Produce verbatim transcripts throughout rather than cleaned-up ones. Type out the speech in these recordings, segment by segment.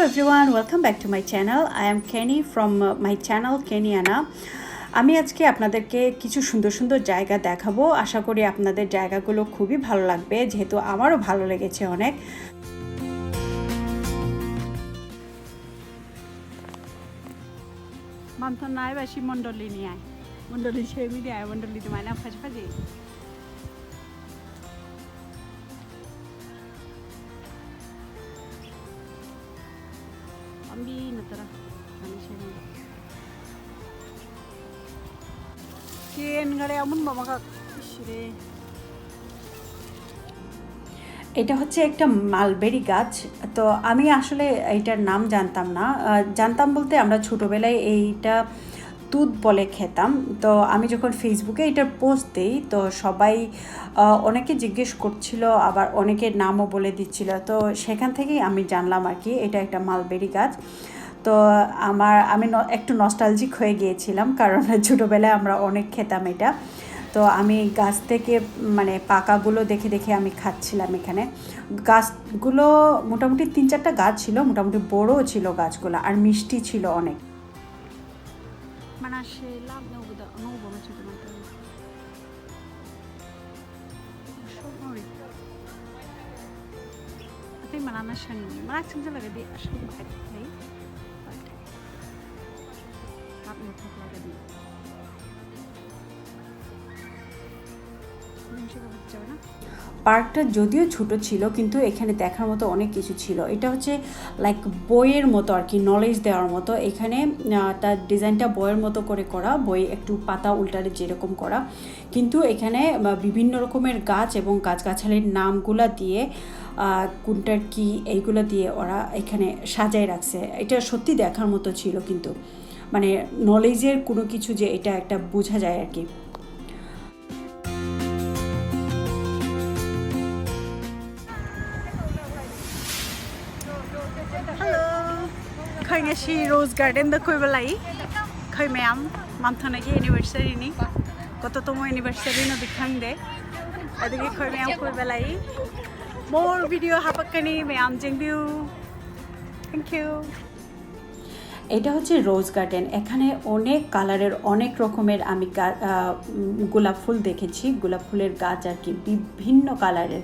Everyone, welcome back to my channel. I am Kenny from, uh, my channel Kenny Ana. আমি আজকে আপনাদেরকে কিছু সুন্দর সুন্দর জায়গা দেখাবো। আশা করি আপনাদের জায়গাগুলো খুবই ভালো লাগবে, যেহেতু আমারও ভালো লেগেছে অনেক। Manthan nai ba si mondoli ni ai. Mondoli se mi di ai, mondoli di mai na phaji phaji. Ambi natara. Mani se mi. Kien gare amun mama ka. Ishre. এটা হচ্ছে একটা মালবেরি গাছ। তো আমি আসলে এইটার নাম জানতাম না। আহ, জানতাম বলতে, আমরা ছোটোবেলায় এইটা তুত বলে খেতাম। তো আমি যখন ফেসবুকে এটার পোস্ট দিই, তো সবাই, আহ, অনেকে জিজ্ঞেস করছিল, আবার অনেকে নামও বলে দিচ্ছিল। তো সেখান থেকেই আমি জানলাম আর কি, এটা একটা মালবেরি গাছ। তো আমার, আমি ন-, একটু নস্টালজিক হয়ে গিয়েছিলাম, কারণ ছোটোবেলায় আমরা অনেক খেতাম এটা। তো আমি গাছ থেকে, মানে, পাকাগুলো দেখে দেখে আমি খাচ্ছিলাম এখানে। গাছগুলো মোটামুটি তিন চারটা গাছ ছিল, মোটামুটি বড়ও ছিল গাছগুলো, আর মিষ্টি ছিল অনেক। Mana shela no guda no bo ma chudu mata. Shomori. Ate mana na shani. Mana chingja laga di ashok bahai. But kap no thok laga di. Nung shika bachcha na. পার্কটা যদিও ছোট ছিল, কিন্তু এখানে দেখার মতো অনেক কিছু ছিল। এটা হচ্ছে লাইক বইয়ের মতো আর কি, নলেজ দেওয়ার মতো। এখানে, আহ, তার ডিজাইনটা বইয়ের মতো করে করা, বই একটু পাতা উল্টালে যেরকম করা, কিন্তু এখানে, আহ, বিভিন্ন রকমের গাছ এবং গাছগাছালির নামগুলা দিয়ে, আহ, কোনটার কি, এইগুলো দিয়ে ওরা এখানে সাজায় রাখছে। এটা সত্যি দেখার মতো ছিল, কিন্তু মানে নলেজের কোনো কিছু যে এটা একটা বোঝা যায় আর কি। Hello. Khoi ngasi Rose Garden da khoi balai. Khoi mayam, Manthan agi anniversary ni. Koto tomo anniversary no bikhang de. Adigi khoi mayam khoi balai. More video hapakani mayam jengbiu. Thank you. এটা হচ্ছে রোজ garden. এখানে অনেক কালারের, অনেক রকমের আমি গা- আহ, উম, গোলাপ ফুল দেখেছি, গোলাপ ফুলের গাছ আর কি, বিভিন্ন কালারের।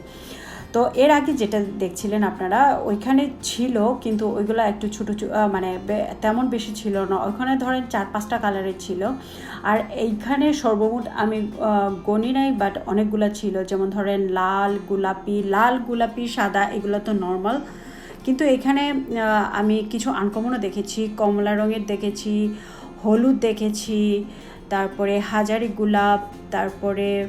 তো এর আগে যেটা দেখছিলেন আপনারা, ওইখানে ছিল, কিন্তু ওইগুলো একটু ছোটো ছো- আহ, মানে বে- তেমন বেশি ছিল না। ওইখানে ধরেন চার পাঁচটা কালারের ছিল, আর এইখানে সর্বমোট আমি আহ, গণি নাই, বাট অনেকগুলো ছিল, যেমন ধরেন লাল, গোলাপি, লাল, গোলাপি, সাদা, এগুলো তো নর্মাল। কিন্তু এখানে আহ, আমি কিছু আনকমনও দেখেছি, কমলা রঙের দেখেছি, হলুদ দেখেছি, তারপরে হাজারি গোলাপ, তারপরে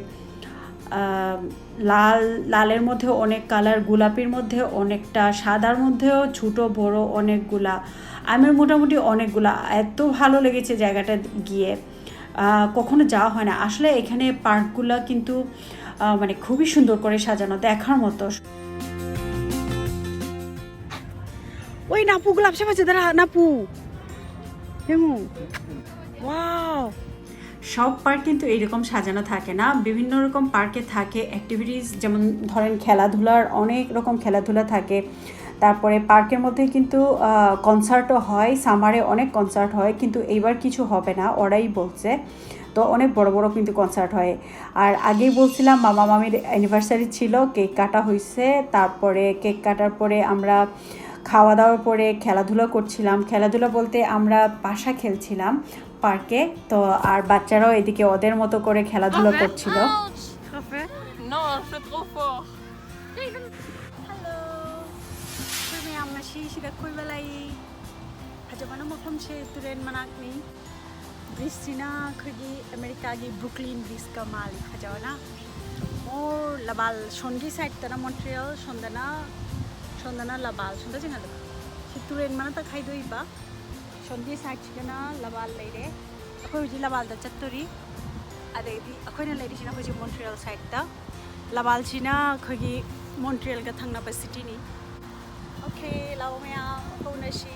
আহ, লাল, লালের মধ্যে অনেক কালার, গোলাপির মধ্যে অনেকটা, সাদার মধ্যেও ছোটো বড় অনেকগুলা। আমার মোটামুটি অনেকগুলা, এত ভালো লেগেছে জায়গাটা গিয়ে। আহ, কখনো যাওয়া হয় না আসলে। এখানে পার্কগুলা কিন্তু আহ, মানে খুবই সুন্দর করে সাজানো, দেখার মতো। ওই নাপু গোলাপ সে পাচ্ছে, দাঁড়া নাপু। হেমু। ওয়াও। সব পার্ক কিন্তু এইরকম সাজানো থাকে না, বিভিন্ন রকম পার্কে থাকে অ্যাক্টিভিটিস, যেমন ধরেন খেলাধুলার অনেক রকম খেলাধুলা থাকে। তারপরে পার্কের মধ্যে কিন্তু কনসার্টও হয়, সামারে অনেক কনসার্ট হয়, কিন্তু এইবার কিছু হবে না, ওরাই বলছে। তো অনেক বড় বড় কিন্তু কনসার্ট হয়। আর আগেই বলছিলাম, মামা মামির অ্যানিভার্সারি ছিল, কেক কাটা হয়েছে। তারপরে কেক কাটার পরে আমরা খাওয়া দাওয়ার পরে খেলাধুলা করছিলাম। খেলাধুলা বলতে আমরা পাশা খেলছিলাম পার্কে। তো আর বাচ্চারাও এদিকে ওদের মতো করে খেলাধুলা করছিল। Trop fait. Non, c'est trop fort. Hello. Kami amna shi shida koi balai. Haja mana mokam she turen manak ni. Brisina khagi America gi Brooklyn bris ka mali haja na. Or labal shondi side tana Montreal shondana shondana labal shonda jingalo. Shi turen mana ta khai doi ba. Shondi side chikana labal leire. Ako ji labal da chattori. Ade di ako na leire shina ko ji Montreal side ta. Labal china khagi Montreal ka thangna ba city ni. Okay, lao maya ako na shi.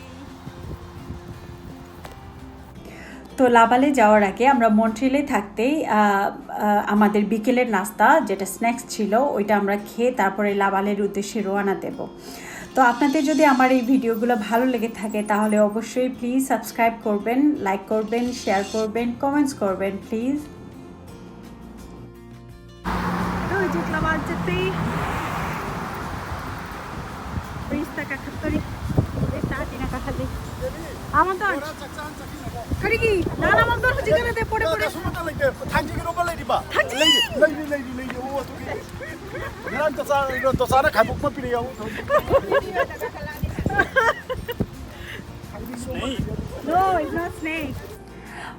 তো লাবালে যাওয়ার আগে আমরা মন্ট্রিয়ালে থাকতেই আহ, আহ, আমাদের বিকেলের নাস্তা, যেটা snacks ছিল, ওইটা আমরা খেয়ে তারপরে লাবালের উদ্দেশ্যে রওনা দেব। তো আপনাদের যদি আমার এই ভিডিওগুলো ভালো লেগে থাকে, তাহলে অবশ্যই প্লিজ সাবস্ক্রাইব করবেন, লাইক করবেন, শেয়ার করবেন, কমেন্টস করবেন প্লিজ। ꯍꯧꯖꯤꯛ ꯂꯝꯃꯥꯟ ꯆꯠꯄꯩ ꯕ꯭ꯔꯤꯖꯇ ꯀꯥꯈꯠꯇꯣꯔꯤ꯫ ꯕ꯭ꯔꯤꯖꯇ ꯍꯥꯟꯅ ꯀꯥꯈꯠꯂꯤ꯫ ꯑꯥ, ꯃꯇꯣꯟ꯫ ꯀꯔꯤꯒꯤ? ꯅꯍꯥꯟ ꯃꯇꯣꯟ ꯍꯧꯖꯤꯛ ꯀꯥꯟꯅꯗꯦ, ꯄꯣꯔꯦ, ꯄꯣꯔꯦ꯫ ꯀꯩꯁꯨ ꯑꯃꯠꯇ ꯂꯩꯇꯦ꯫ ꯊꯥꯡꯖꯤꯡ ꯏꯔꯣꯝꯕ ꯂꯩꯔꯤꯕ? ꯊꯥꯡꯖꯤꯡ! ꯂꯩꯔꯤ, ꯂꯩꯔꯤ, ꯂꯩꯔꯤ, ꯂꯩꯔꯤ꯫ ꯑꯣ, ꯑꯗꯨꯒꯤ꯫ ꯉꯔꯥꯡ ꯇꯣꯆꯥ, ꯇꯣꯆꯥꯅ ꯈꯥꯏꯕꯣꯛ ꯑꯃ ꯄꯤꯔꯛꯑꯦ꯫ No, it's not snake.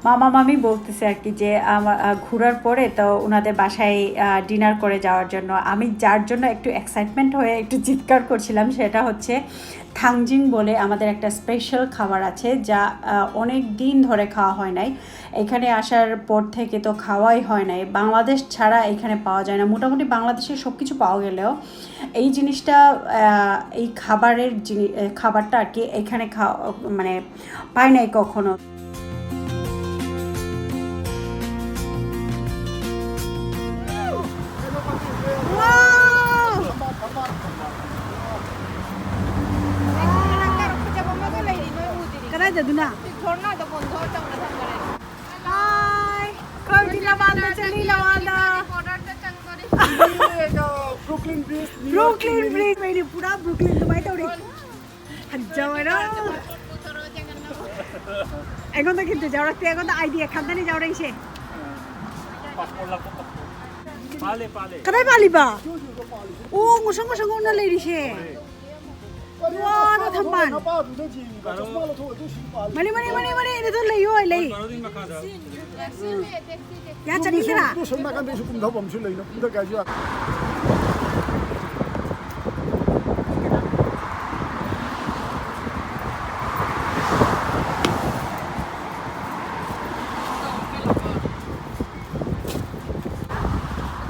মামা মামি বলতেছে আর কি যে আমার, আহ, ঘোরার পরে তো ওনাদের বাসায়, আহ, ডিনার করে যাওয়ার জন্য। আমি যার জন্য একটু এক্সাইটমেন্ট হয়ে একটু চিৎকার করছিলাম, সেটা হচ্ছে থাংজিং বলে আমাদের একটা স্পেশাল খাবার আছে, যা, আহ, অনেক দিন ধরে খাওয়া হয় নাই। এখানে আসার পর থেকে তো খাওয়াই হয় নাই। বাংলাদেশ ছাড়া এখানে পাওয়া যায় না। মোটামুটি বাংলাদেশের সব কিছু পাওয়া গেলেও এই জিনিসটা, আহ, এই খাবারের জিনি-, আহ, খাবারটা আর কি এখানে খাওয়া, মানে, পাই নাই কখনো। Wow! ꯀꯗꯥꯏꯗ ꯑꯗꯨꯅ? Hi! ꯑꯩꯈꯣꯏ ꯍꯧꯖꯤꯛ ꯂꯝꯃꯥꯟꯗ ꯆꯠꯂꯤ, ꯂꯝꯃꯥꯟꯗ꯫ Brooklyn Bridge, New York Brooklyn bridge, ꯃꯩꯅꯤ, ꯄꯨꯔꯥ ꯕ꯭ꯔꯨꯛꯂꯤꯟ ꯑꯗꯨꯃꯥꯏꯅ ꯇꯧꯔꯤ꯫ ꯍꯟꯖꯧ ꯍꯥꯏꯔꯣ꯫ ꯑꯩꯉꯣꯟꯗ ꯀꯩꯝꯇ ꯌꯥꯎꯔꯛꯇꯦ, ꯑꯩꯉꯣꯟꯗ ꯑꯥꯏ ꯗꯤ ꯈꯛꯇꯅꯤ ꯌꯥꯎꯔꯛꯏꯁꯦ꯫ ꯄꯥꯁꯄꯣꯔꯠ ꯂꯥꯛꯄ ꯄꯥꯁꯄꯣꯔꯠ꯫ ꯄꯥꯜꯂꯦ, ꯄꯥꯜꯂꯦ꯫ ꯀꯗꯥꯏ ꯄꯥꯜꯂꯤꯕ? ꯑꯣ, ꯉꯁꯪ ꯉꯁꯪ ꯉꯧꯅ ꯂꯩꯔꯤꯁꯦ꯫ ꯋꯥ, ꯊꯝꯕꯥꯜ꯫ ꯃꯅꯤ, ꯃꯅꯤ, ꯃꯅꯤ, ꯃꯅꯤ, ꯑꯗꯨꯗ ꯂꯩꯌꯣ, ꯂꯩ꯫ ꯌꯥ, ꯆꯠꯅꯤꯡꯗ꯭ꯔꯥ? ꯑꯗꯨ ꯁꯣꯝ ꯅꯥꯀꯟꯗꯩꯁꯨ ꯀꯨꯝꯊꯕ ꯑꯃꯁꯨ ꯂꯩꯅ, ꯀꯨꯝꯊꯒꯦ ꯍꯥꯏꯁꯨ ꯌꯥꯗꯦ꯫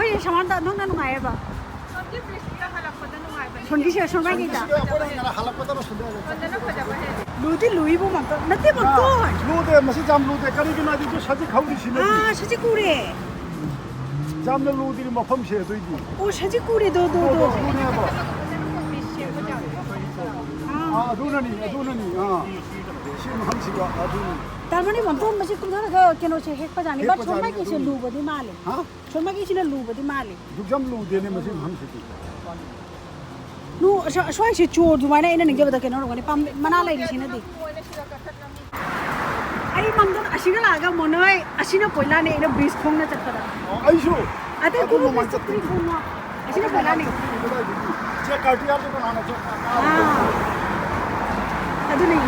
ꯑꯩꯈꯣꯏ ꯁꯃꯥꯟꯗ ꯅꯪꯅ ꯅꯨꯡꯉꯥꯏꯌꯦꯕ꯫ ꯁꯣꯝꯒꯤꯁꯦ, ꯁꯣꯝ ꯃꯥꯏꯀꯩꯗ꯫ ꯁꯤꯗ ꯑꯩꯈꯣꯏꯅ ꯉꯔꯥꯡ ꯍꯜꯂꯛꯄꯗꯅ ꯁꯤꯗ ꯂꯨꯗꯤ ꯂꯨꯏꯕꯨ ꯃꯇꯣꯟ ꯅꯠꯇꯦ, ꯃꯇꯣꯟ꯫ ꯂꯨꯗꯦ, ꯃꯁꯤ ꯌꯥꯝ ꯂꯨꯗꯦ꯫ ꯀꯔꯤꯒꯤꯅꯣ ꯍꯥꯏꯗꯤ ꯑꯗꯨ ꯁꯖꯤꯛ ꯍꯧꯔꯤꯁꯤꯅꯗꯤ꯫ ꯑꯥ, ꯁꯖꯤꯛ ꯎꯔꯦ꯫ ꯌꯥꯝꯅ ꯂꯨꯗ꯭ꯔꯤ ꯃꯐꯝꯁꯦ ꯑꯗꯨꯏꯗꯤ꯫ ꯑꯣ, ꯁꯖꯤꯛ ꯎꯔꯦ, ꯗꯣ, ꯗꯣ, ꯗꯣ꯫ ꯂꯨꯅꯦꯕ꯫ ꯑꯥ, ꯑꯗꯨꯅꯅꯤ, ꯑꯗꯨꯅꯅꯤ꯫ ꯑꯥ, ꯁꯤ ꯃꯐꯝꯁꯤꯗ ꯑꯗꯨꯅꯤ꯫ ꯇꯥꯃꯣꯅꯤ ꯃꯝꯇꯣꯟ ꯃꯁꯤ ꯀꯨꯝꯊꯔꯒ ꯀꯩꯅꯣꯁꯦ ꯍꯦꯛꯄꯖꯥꯠꯅꯤ꯫ ꯍꯦꯛꯄꯖꯥꯠꯅꯤ, ꯁꯣꯔꯃꯥꯏꯒꯤꯁꯦ ꯑꯗꯨꯅꯤ꯫ ꯂꯨꯕꯗꯤ ꯃꯥꯜꯂꯦ꯫ ꯍꯥ? ꯁꯣꯔꯃꯥꯏꯒꯤꯁꯤꯅ ꯂꯨꯕꯗꯤ ꯃꯥꯜꯂꯦ꯫ ꯗꯨꯛꯌꯥꯝ ꯂꯨꯗꯦꯅꯦ ꯃꯁꯤ ꯃꯐꯝꯁꯤꯗꯤ꯫ ꯅꯨ-, ꯑꯁ-, ꯑꯁ꯭ꯋꯥꯏꯁꯦ ꯆꯣꯔ ꯑꯗꯨꯃꯥꯏꯅ ꯑꯩꯅ ꯅꯤꯡꯖꯕꯗ ꯀꯩꯅꯣ ꯑꯣꯏꯔꯝꯒꯅꯤ, ꯄꯥꯝ-, ꯃꯅꯥ ꯂꯩꯔꯤꯁꯤꯅꯗꯤ꯫ ꯑꯩ ꯃꯝꯗꯣꯟ ꯑꯁꯤꯒ ꯂꯥꯛꯑꯒ ꯃꯣꯅꯣꯏ ꯑꯁꯤꯅ ꯀꯣꯏꯂꯥꯅꯦ ꯑꯩꯅ ꯕ꯭ꯔꯤꯖ ꯈꯣꯡꯅ ꯆꯠꯄꯗ꯫ ꯑꯣ, ꯑꯩꯁꯨ꯫ ꯑꯇꯩ ꯑꯗꯨ ꯈꯣꯡꯅ ꯃꯃꯥꯡ ꯕ꯭ꯔꯤꯖ ꯆꯠꯄꯗꯤ ꯆꯠꯇ꯭ꯔꯤ ꯈꯣꯡꯅ꯫ ꯑꯁꯤꯅ ꯀꯣꯏꯂꯥꯅꯦ꯫ ꯀꯗꯥꯏꯗꯒꯤ? ꯆꯦ ꯀꯥꯔꯇꯤꯌꯥꯗꯣ ꯀꯅꯥꯅ ꯆꯠ-, ꯑꯥ꯫ ꯑꯗꯨꯅꯦ꯫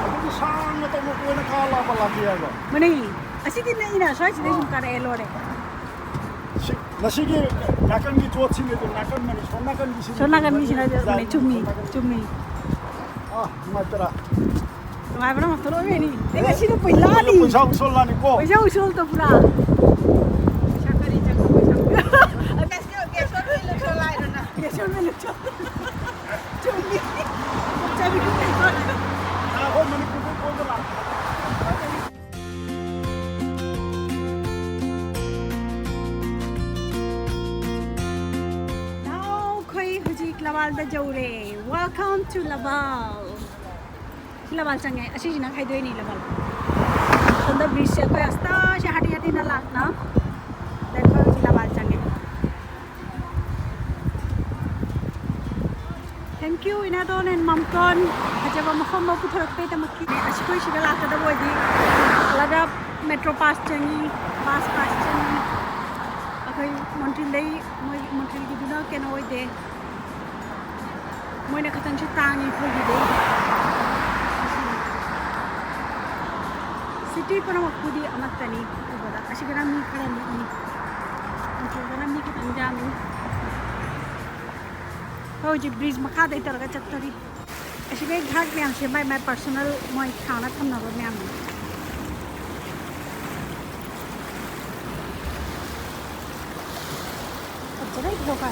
ꯑꯗꯨꯗꯤ ꯁꯥꯡꯅ ꯇꯧꯅ ꯀꯣꯏꯅ ꯀꯥ ꯂꯥꯛꯄ ꯂꯥꯛꯀꯦ ꯍꯥꯏꯕ꯫ ꯃꯅꯦ꯫ ꯑꯁꯤꯗꯤ ꯅꯛꯏꯅ ꯁ꯭ꯋꯥꯏꯁꯤꯗꯩ ꯁꯨꯝ ꯀꯥꯔꯛꯑꯦ ꯂꯣꯏꯔꯦ꯫ ꯁꯤ, ꯃꯁꯤꯒꯤ ꯅꯥꯀꯟꯒꯤ ꯆꯣꯠꯁꯤꯅꯦ ꯑꯗꯨ ꯅꯥꯀꯟ ꯃꯅꯤ, ꯁꯣꯝ ꯅꯥꯀꯟꯒꯤꯁꯤꯅꯦ ꯁꯣꯝ ꯅꯥꯀꯟꯒꯤꯁꯤꯅ ꯑꯗꯨ ꯃꯅꯤ, ꯆꯨꯝꯃꯤ, ꯆꯨꯝꯃꯤ꯫ ꯑꯥ, ꯅꯨꯡꯉꯥꯏꯇꯔꯥ? ꯅꯨꯡꯉꯥꯏꯕꯅ ꯃꯇꯝ ꯑꯣꯏꯔꯅꯤ꯫ ꯑꯩ ꯉꯁꯤꯗꯤ ꯄꯩꯂꯥꯅꯤ꯫ ꯄꯩꯁꯥ ꯎꯁꯣꯜꯂꯥꯅꯤꯀꯣ꯫ ꯄꯩꯁꯥ ꯎꯁꯣꯜ ꯇꯧꯕ꯭ꯔꯥ? ꯄꯩꯁꯥ ꯀꯔꯤ ꯆꯪꯕ ꯄꯩꯁꯥ? ꯀꯦꯁꯣꯟ ꯕꯤꯜ ꯂꯧꯁꯣꯜ ꯍꯥꯏꯔꯣ ꯅꯪ? ꯀꯦꯁꯣꯟ ꯕꯤꯜ ꯂꯧꯁꯣꯜ꯫ ꯆꯨꯝꯃꯤ꯫ ꯆꯨꯝꯃꯤ꯫ ꯉꯥꯏꯈꯣ, ꯃꯅꯤꯄꯨꯔꯗ ꯀꯣꯏꯕ ꯂꯥꯛꯄ꯫ Now ꯑꯩꯈꯣꯏ ꯍꯧꯖꯤꯛ ꯂꯕꯥꯜꯗ ꯌꯧꯔꯦ꯫ Welcome to ꯂꯕꯥꯜ꯫ ꯁꯤ ꯂꯕꯥꯜ ꯆꯪꯉꯦ꯫ ꯑꯁꯤꯁꯤꯅ ꯈꯥꯏꯗꯣꯏꯅꯤ ꯂꯕꯥꯜ꯫ ꯁꯣꯝꯗ ꯕ꯭ꯔꯤꯖꯁꯦ ꯑꯩꯈꯣꯏ ꯑꯁꯇꯥꯁꯦ ꯍꯥꯇꯤ ꯍꯥꯇꯤꯅ ꯂꯥꯛꯅ꯫ ꯑꯗ ꯑꯩꯈꯣꯏ ꯍꯧꯖꯤꯛ ꯂꯕꯥꯜ ꯆꯪꯉꯦ꯫ Thank you, ꯏꯅꯥꯇꯣꯟ and ꯃꯝꯇꯣꯟ꯫ ꯐꯖꯕ ꯃꯐꯝ ꯑꯃ ꯄꯨꯊꯣꯔꯛꯄꯩꯗꯃꯛꯀꯤ꯫ ꯑꯩꯈꯣꯏ ꯁꯤꯗ ꯂꯥꯛꯀꯗꯕ ꯑꯣꯏꯗꯤ ꯍꯜꯂꯒ ꯃꯦꯇ꯭ꯔꯣ ꯄꯥꯁ ꯆꯪꯉꯤ, ꯕꯁ ꯄꯥꯁ ꯆꯪꯉꯤ꯫ ꯑꯩꯈꯣꯏ ꯃꯣꯟꯇ꯭ꯔꯤꯜꯗꯩ ꯃꯣꯏ ꯃꯣꯟꯇ꯭ꯔꯤꯜꯒꯤꯗꯨꯅ ꯀꯩꯅꯣ ꯑꯣꯏꯗꯦ꯫ ꯃꯣꯏꯅ ꯈꯤꯇꯪꯁꯨ ꯇꯥꯡꯉꯤ ꯑꯩꯈꯣꯏꯒꯤꯗꯩ꯫ ꯁꯤꯇꯤ ꯄꯨꯝꯅꯃꯛꯄꯨꯗꯤ ꯑꯃꯠꯇꯅꯤ ꯎꯕꯗ꯫ ꯑꯁꯤꯒꯅ ꯃꯤ ꯈꯔ ꯂꯤꯛꯏ꯫ ꯃꯣꯟꯇ꯭ꯔꯤꯜꯗꯅ ꯃꯤ ꯈꯤꯇꯪ ꯌꯥꯝꯃꯤ꯫ ꯑꯩꯈꯣꯏ ꯍꯧꯖꯤꯛ ꯕ꯭ꯔꯤꯖ ꯃꯈꯥꯗꯩ ꯇꯧꯔꯒ ꯆꯠꯇꯣꯔꯤ꯫ ꯑꯁꯤꯗꯩ ꯘꯥꯠ ꯃꯌꯥꯝꯁꯦ ꯃꯥꯏ ꯃꯥꯏ ꯄꯥꯔꯁꯣꯅꯦꯜ ꯃꯣꯏ ꯁꯥꯅ ꯊꯝꯅꯕ ꯃꯌꯥꯝꯅꯤ꯫ ꯐꯖꯅ ꯏꯊꯣꯛꯈ꯭ꯔꯦ꯫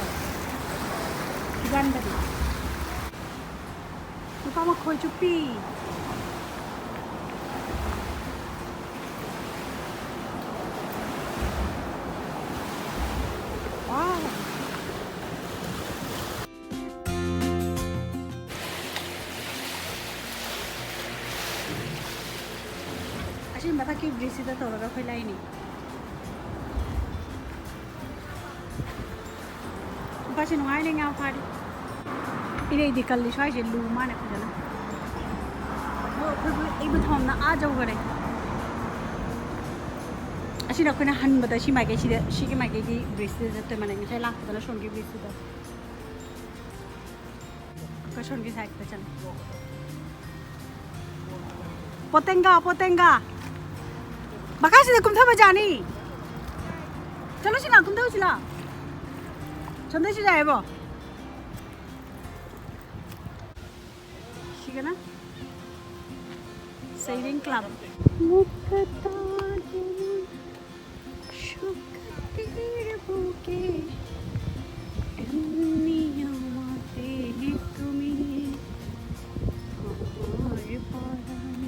ꯐꯤꯖꯥꯟꯕꯗꯤ꯫ ꯅꯨꯄꯥ ꯃꯈꯣꯏ ꯆꯨꯞꯄꯤ꯫ Wow. ꯁꯤ ꯃꯊꯛꯀꯤ ꯕ꯭ꯔꯤꯖꯁꯤꯗ ꯇꯧꯔꯒ ꯑꯩꯈꯣꯏ ꯂꯩꯅꯤ꯫ ꯅꯨꯄꯥꯁꯦ ꯅꯨꯡꯉꯥꯏꯅꯦ ꯉꯥ ꯐꯥꯔꯤ꯫ ꯏꯔꯩꯗꯤ ꯀꯜꯂꯤ ꯁ꯭ꯋꯥꯏꯁꯦ, ꯂꯨ ꯃꯥꯅ ꯐꯖꯅ꯫ ꯑꯗꯣ ꯑꯩꯈꯣꯏꯕꯨ ꯑꯩꯕꯨ ꯊꯝꯃꯝꯅ ꯑꯥ ꯌꯧꯈꯔꯦ꯫ ꯑꯁꯤꯅ ꯑꯩꯈꯣꯏꯅ ꯍꯟꯕꯗ ꯁꯤ ꯃꯥꯏꯀꯩꯁꯤꯗ, ꯁꯤꯒꯤ ꯃꯥꯏꯀꯩꯒꯤ ꯕ꯭ꯔꯤꯖꯁꯤꯗ ꯆꯠꯇꯣꯏ ꯃꯥꯜꯂꯦ, ꯉꯁꯥꯏ ꯂꯥꯛꯄꯗꯅ ꯁꯣꯝꯒꯤ ꯕ꯭ꯔꯤꯖꯁꯤꯗ꯫ ꯀꯁꯣꯟꯒꯤ ꯁꯥꯏꯗꯇ ꯆꯠꯂꯣ꯫ ꯄꯣꯇꯦꯡꯒꯥ, ꯄꯣꯇꯦꯡꯒꯥ꯫ ꯃꯈꯥꯁꯤꯗ ꯀꯨꯝꯊꯕ ꯌꯥꯅꯤ꯫ ꯆꯠꯂꯨꯁꯤꯅ, ꯀꯨꯝꯊꯧꯁꯤꯅ꯫ ꯆꯪꯗꯣꯏꯁꯤ ꯌꯥꯏꯌꯦꯕꯣ꯫ ꯁꯤꯒꯅ ꯁꯦꯚꯤꯡ ꯀ꯭ꯂꯕ꯫ ꯃꯨꯛꯀ ꯇꯥꯗꯦ ꯁꯨꯛꯀ ꯇꯦꯔꯕꯨ ꯀꯦ ꯗꯨꯅꯤꯌꯥ ꯃꯥ ꯇꯦ ꯍꯤ ꯇꯨꯃꯤ ꯍꯃꯥꯔꯦ ꯄꯔꯥꯟ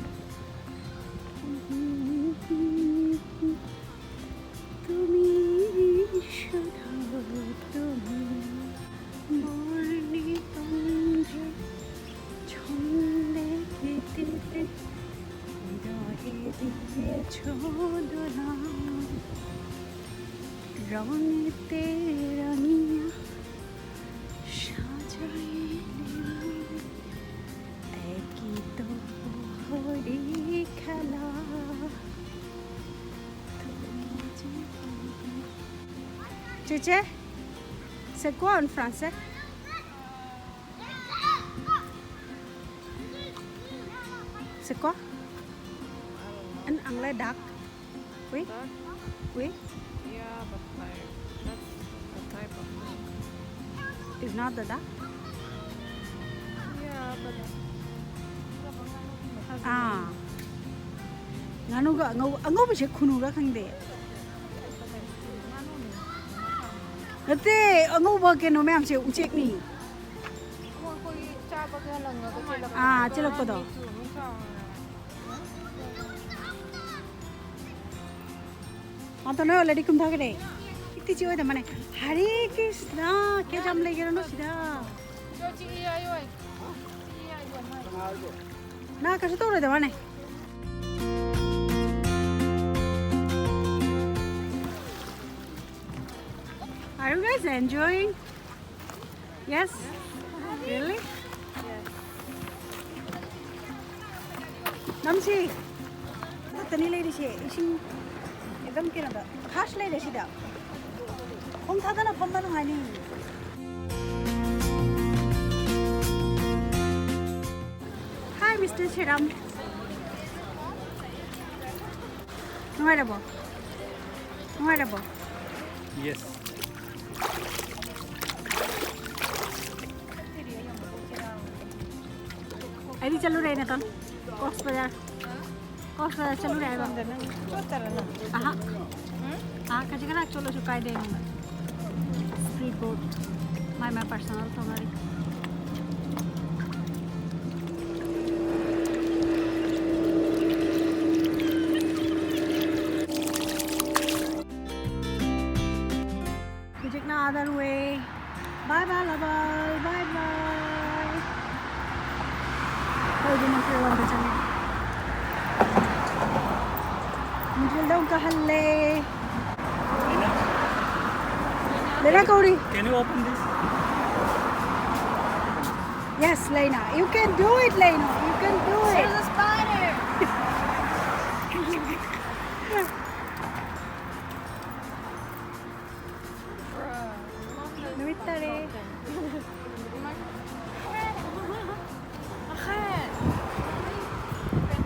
ꯇꯨꯃꯤ ꯁꯗꯥ ꯇꯨꯃꯤ ꯃꯔꯅꯤ ꯇꯨꯝꯖꯦ ꯆꯨꯝꯗꯦ ꯇꯤꯇꯤꯇꯤ ꯏꯗꯥ ꯏꯗꯤ ꯆꯣꯗꯣꯂꯥ ꯔꯪꯅꯤ ꯇꯦꯔꯥꯅꯤꯌꯥ ꯁꯥꯖꯥꯌꯦ ꯅꯤꯌꯥ ꯑꯦꯀꯤ ꯇꯣ ꯍꯣꯔꯤ ꯈꯦꯂꯥ ꯆꯦꯆꯦ, c'est quoi en français? C'est quoi? En anglais, duck. Oui? Duck? Oui? Yeah, but like, that's the type of duck. It's not the duck? Yeah, but it has a name. ꯑꯥ꯫ ꯉꯥꯅꯨꯒ ꯑꯉꯧ-, ꯑꯉꯧꯕꯁꯦ ꯈꯨꯅꯨꯔ ꯈꯪꯗꯦ꯫ ꯅꯠꯇꯦ, ꯑꯉꯧꯕ ꯀꯩꯅꯣ ꯃꯌꯥꯝꯁꯦ ꯎꯆꯦꯛꯅꯤ꯫ ꯑꯥ, ꯆꯦꯜꯂꯛꯄꯗꯣ꯫ ꯃꯥꯇꯣꯟ ꯅꯣꯏ already ꯀꯨꯝꯊꯈ꯭ꯔꯦ꯫ ꯏꯛꯇꯤ ꯆꯤꯛꯑꯣꯏꯗ ꯃꯥꯅꯦ꯫ ꯍꯔꯦ ꯀ꯭ꯔꯤꯁꯅ, ꯀꯌꯥꯝ ꯂꯩꯒꯦꯔꯅꯣ ꯁꯤꯗ? ꯅꯥ ꯀꯩꯁꯨ ꯇꯧꯔꯣꯏꯗ ꯃꯥꯅꯦ꯫ Are you guys enjoying? Yes? Really? ꯅꯝꯁꯤ꯫ ꯈꯛꯇꯅꯤ ꯂꯩꯔꯤꯁꯦ꯫ ꯏꯁꯤꯡ ꯑꯦꯛꯗꯝ ꯀꯩꯅꯣꯗ ꯍꯥꯔꯁ ꯂꯩꯔꯦ ꯁꯤꯗ꯫ ꯈꯣꯡ ꯊꯥꯗꯅ ꯐꯝꯕ ꯅꯨꯡꯉꯥꯏꯅꯤ꯫ Hi, Mister Seram. ꯅꯨꯡꯉꯥꯏꯔꯕꯣ? ꯅꯨꯡꯉꯥꯏꯔꯕꯣ? Yes. ꯑꯩꯗꯤ ꯆꯠꯂꯨꯔꯦ ꯅꯇꯣꯟ꯫ ꯀꯣꯛꯁ ꯕꯖꯥꯔ꯫ ꯀꯣꯛꯁ ꯕꯖꯥꯔ ꯆꯠꯂꯨꯔꯦ ꯍꯥꯏꯕ꯫ ꯑꯍꯥ꯫ ꯑꯥ, ꯈꯖꯤꯛ ꯈꯔ ꯆꯣꯠꯂꯁꯨ ꯀꯥꯏꯗꯦ ꯑꯩꯉꯣꯟꯗ꯫ Speed boat. My, my personal ꯇꯧꯅꯔꯤ꯫ ꯍꯧꯖꯤꯛꯅ other way. Bye bye, ꯂꯕꯜ꯫ Bye bye. ꯑꯩꯈꯣꯏꯗꯤ ꯃꯣꯟꯇ꯭ꯔꯤꯌꯣꯜ ꯂꯣꯝꯗ ꯆꯪꯉꯦ꯫ ꯃꯣꯟꯇ꯭ꯔꯤꯌꯣꯜꯗ ꯑꯃꯨꯛꯀ ꯍꯜꯂꯦ꯫ ꯂꯩꯅꯥ ꯀꯧꯔꯤ꯫ Can you open this? Yes, Lena. You can do it, Lena. You can do it. There's a spider. ꯅꯨꯃꯤꯠ ꯇꯥꯔꯦ꯫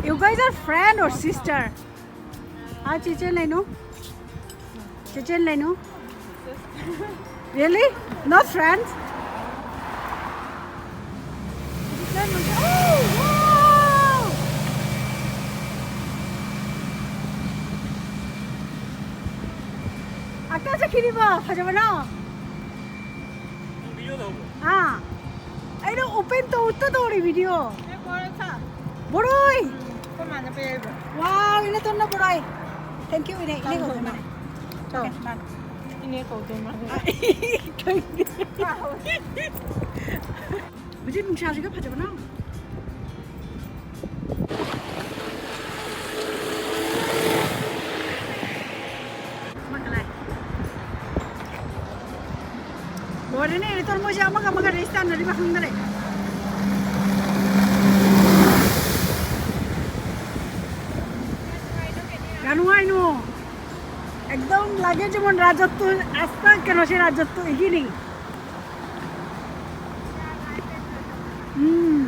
You guys are friend or sister? हाँ, चेचेन लेनू। चेचेन लेनू। Really? Not friends? Oh, wow! 아까 저 길이 봐, 가져가나? Video ꯇꯧꯕ꯭ꯔꯣ? ꯑꯥ꯫ ꯑꯩꯅ open ꯇꯧ, ꯎꯠꯇ ꯇꯧꯔꯤ video꯫ ꯕꯣꯔꯣꯏ꯫ ꯀꯃꯥꯏꯅ ꯄꯤꯔꯛꯏꯕ? Wow, ꯏꯅꯦ ꯇꯣꯟꯅ ꯕꯣꯔꯣꯏ꯫ Thank you, ꯏꯅꯦ, ꯏꯅꯦ ꯀꯧꯗꯣꯏ ꯃꯥꯜꯂꯦ꯫ ꯆꯥꯎ꯫ Okay, ꯃꯥꯅꯦ꯫ ꯏꯅꯦ ꯀꯧꯗꯣꯏ ꯃꯥꯜꯂꯦ꯫ ꯍꯧꯖꯤꯛ ꯅꯨꯡꯁꯥꯁꯤꯒ ꯐꯖꯕꯅ꯫ ꯃꯥ ꯀꯗꯥꯏ? ꯑꯗꯨꯅꯦ ꯇꯣꯔꯃꯣꯁꯁꯦ ꯑꯃꯒ ꯑꯃꯒ ꯔꯦꯁ ꯇꯥꯟꯅꯔꯤꯕ ꯈꯪꯗꯔꯦ꯫ ꯀꯌꯥ ꯅꯨꯡꯉꯥꯏꯅꯣ? একদম লাগে যেমন রাজত্ব, আস্থা কেন সে রাজত্ব এগিয়ে নেই। ꯎꯝ꯫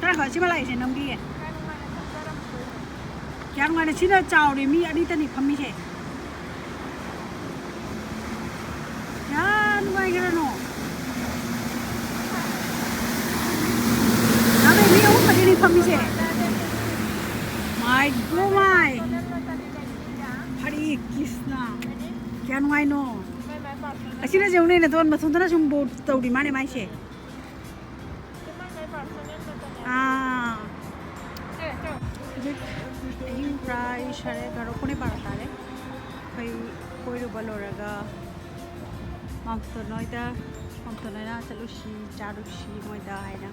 ꯈꯔ ꯈꯔ ꯁꯤꯃ ꯂꯥꯛꯏꯁꯦ ꯅꯝꯕꯤꯌꯦ꯫ ꯀꯌꯥ ꯅꯨꯡꯉꯥꯏꯅ ꯁꯤꯅ ꯆꯥꯎꯔꯦ, ꯃꯤ ꯑꯅꯤꯇꯅꯤ ꯐꯝꯃꯤꯁꯦ꯫ ꯀꯌꯥ ꯅꯨꯡꯉꯥꯏꯈ꯭ꯔꯅꯣ꯫ ꯅꯥꯕꯦ, ꯃꯤ ꯑꯍꯨꯝ ꯈꯛꯇꯅꯤ ꯐꯝꯃꯤꯁꯦ꯫ My God, my꯫ ꯍꯔꯦ ꯀ꯭ꯔꯤꯁꯅ꯫ ꯀꯌꯥ ꯅꯨꯡꯉꯥꯏꯅꯣ꯫ ꯑꯁꯤꯅ ꯌꯦꯡꯉꯨꯅꯦ, ꯅꯗꯣꯟ ꯃꯊꯟꯇꯅ ꯁꯨꯝ ꯕꯣꯠ ꯇꯧꯔꯤ ꯃꯥꯅꯦ ꯃꯥꯏꯁꯦ꯫ ꯑꯥ꯫ ꯍꯧꯖꯤꯛ ꯑꯍꯤꯡ ꯄꯨꯔꯥ ꯁꯥꯔꯦ, ꯕꯥꯔꯣ, ꯄꯨꯡ ꯕꯥꯔꯣ ꯇꯥꯔꯦ꯫ ꯑꯩꯈꯣꯏ ꯀꯣꯏꯔꯨꯕ ꯂꯣꯏꯔꯒ ꯃꯥꯝꯇꯣꯟ ꯍꯣꯏꯗ, ꯃꯥꯝꯇꯣꯟ ꯍꯣꯏꯅ ꯆꯠꯂꯨꯁꯤ, ꯆꯥꯔꯨꯁꯤ ꯃꯣꯏꯗ ꯍꯥꯏꯅ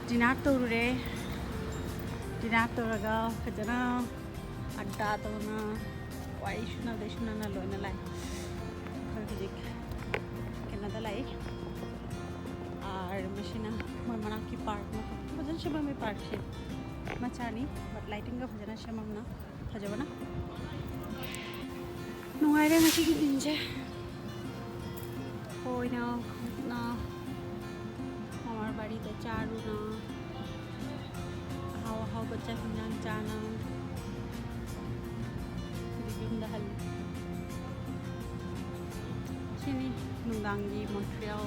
ꯗꯤꯅꯥꯔ ꯇꯧꯔꯨꯔꯦ꯫ ꯗꯤꯅꯥꯔ ꯇꯧꯔꯒ ꯐꯖꯅ ꯑꯗꯥ ꯇꯧꯅ ꯋꯥꯔꯤ ꯁꯨꯅꯗꯩ ꯁꯨꯅꯅ ꯂꯣꯏꯅ ꯂꯥꯛꯑꯦ꯫ ꯑꯩꯈꯣꯏ ꯍꯧꯖꯤꯛ ꯀꯩꯅꯣꯗ ꯂꯥꯛꯏ꯫ ꯑꯥꯔ ꯃꯁꯤꯅ ꯃꯣꯏ ꯃꯅꯥꯛꯀꯤ ꯄꯥꯔꯛ ꯃꯐꯝ ꯐꯖꯅ ꯁꯦꯝꯃꯝꯃꯦ꯫ ꯄꯥꯔꯛꯁꯦ ꯃꯆꯥꯅꯤ, but ꯂꯥꯏꯇꯤꯡꯒ ꯐꯖꯅ ꯁꯦꯝꯃꯝꯅ ꯐꯖꯕꯅ꯫ ꯅꯨꯡꯉꯥꯏꯔꯦ ꯉꯁꯤꯒꯤ ꯗꯤꯟꯁꯦ꯫ ꯍꯣꯏꯅ ꯈꯨꯠꯅ ꯃꯃꯥ ꯕꯥꯔꯤꯗ ꯆꯥꯔꯨꯅ ꯑꯍꯥꯎ ꯑꯍꯥꯎꯕ ꯆꯥꯛ ꯏꯟꯖꯥꯡ ꯆꯥꯅ ꯍꯧꯖꯤꯛ ꯌꯨꯝꯗ ꯍꯜꯂꯤ꯫ ꯁꯤꯅꯤ ꯅꯨꯡꯗꯥꯡꯒꯤ ꯃꯣꯟꯇ꯭ꯔꯤꯌꯦꯜ꯫